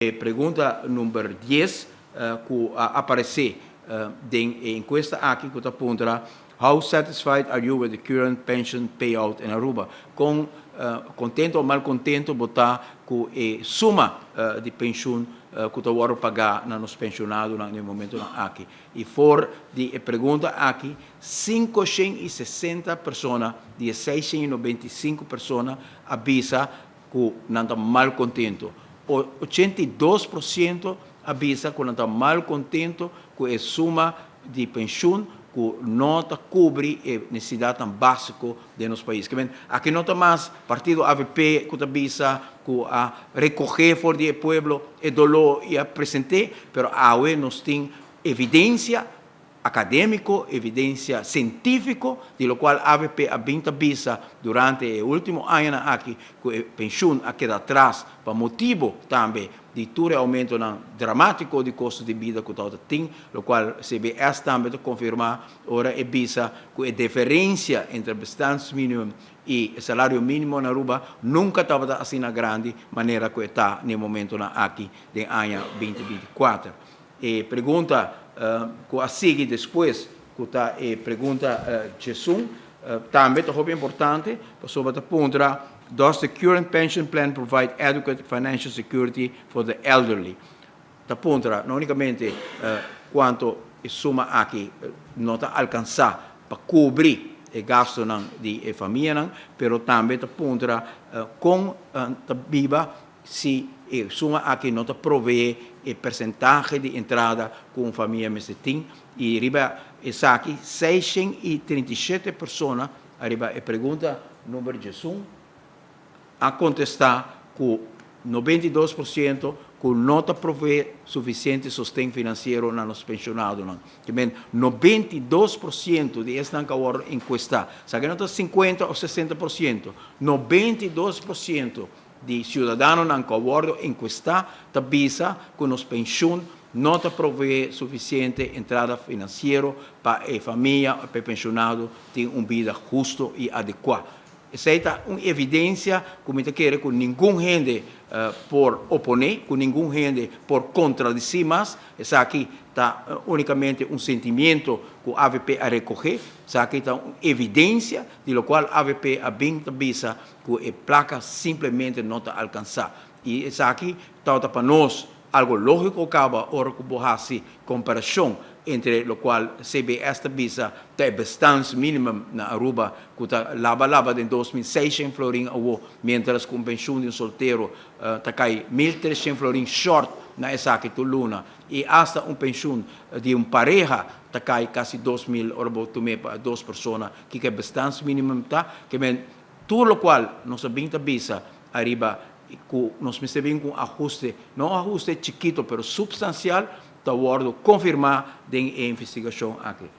Pregunta number 10 ku a aparesé den e enkuesta aki, ku ta puntra: "How satisfied are you with the current pension payout in Aruba?" Kon kontentu òf mal kontentu bo ta ku e suma di penshun ku ta wòrdu pagá na nos penshonadonan na e momento aki? I for di e pregunta aki, 560 persona di 695 persona a bisa ku nan ta mal kontentu. 82% a bisa ku nan ta mal kontentu ku e suma di penshun ku no ta kubri e nesesidat básiko di nos pais. Ke men, aki no ta mas partido AVP ku ta bisa, ku a rekohé for di pueblo e doló i a present'é, pero awe nos tin evidensia akadémiko, evidensia sientífiko, di loke AVP a bin ta bisa durante e último añanan aki, ku e penshun a keda atras pa motibu tambe di tur oumento dramátiko di kosto di bida ku tin, loke CBS tambe ta konfirmá, ora e bisa ku e diferensia entre bestaansminimum i salario mínimo na Aruba nunka tabata asina grandi manera ku ta na e momento aki di aña 2024. E pregunta ku a sigui despues, ku ta e pregunta 11, tambe ta importante, pasobra ta puntra: "Does the current pension plan provide adequate financial security for the elderly?" Ta puntra no únikamente kuantu e suma aki no ta alkansá pa kubri e gastunan di famia, pero tambe ta puntra kon ta biba si e suma aki no ta proveé e porsentahe di entrada ku un famia mester tin. I riba esaki, 637 persona, riba e pregunta number 11, a kontestá ku 92% ku no ta proveé sufisiente sosten finansiero na nos penshonadonan. Ke men, 92% di esnan ku a wòrdu enkuestá, sabe, no ta 50 òf 60%, 92% di siudadanonan ku a wòrdu enkuestá ta bisa ku nos penshun no ta proveé sufisiente entrada finansiero pa e famia, pa e penshonado tin un bida hustu i adekuá. Esei ta un evidensia ku mi ta kere ku ningun hende por oponé, ku ningun hende por kontradisí mas. Esaki ta únikamente un sentimentu ku AVP a rekohé. Esaki ta un evidensia di loke AVP a bin bisa, ku e plaka simplemente no ta alkansá. I esaki ta pa nos algu lógiko kaba, ora ku hasi komparashon entre loke CBS ta bisa ta bestaansminimum na Aruba, ku ta laba laba den 2.600 florin awo, mientras ku penshun di un soltero ta kai 1.300 florin short na esaki tur luna, i hasta un penshun di un pareha ta kai kasi 2.000 ora bo tum'é pa dos persona ku e bestaansminimum ta. Ke men, tur loke nos a bin ta bisa ariba, ku nos mester bin ku ahuste, no ahuste chikitu, pero supstansial, ta wòrdu konfirmá den e investigashon aki.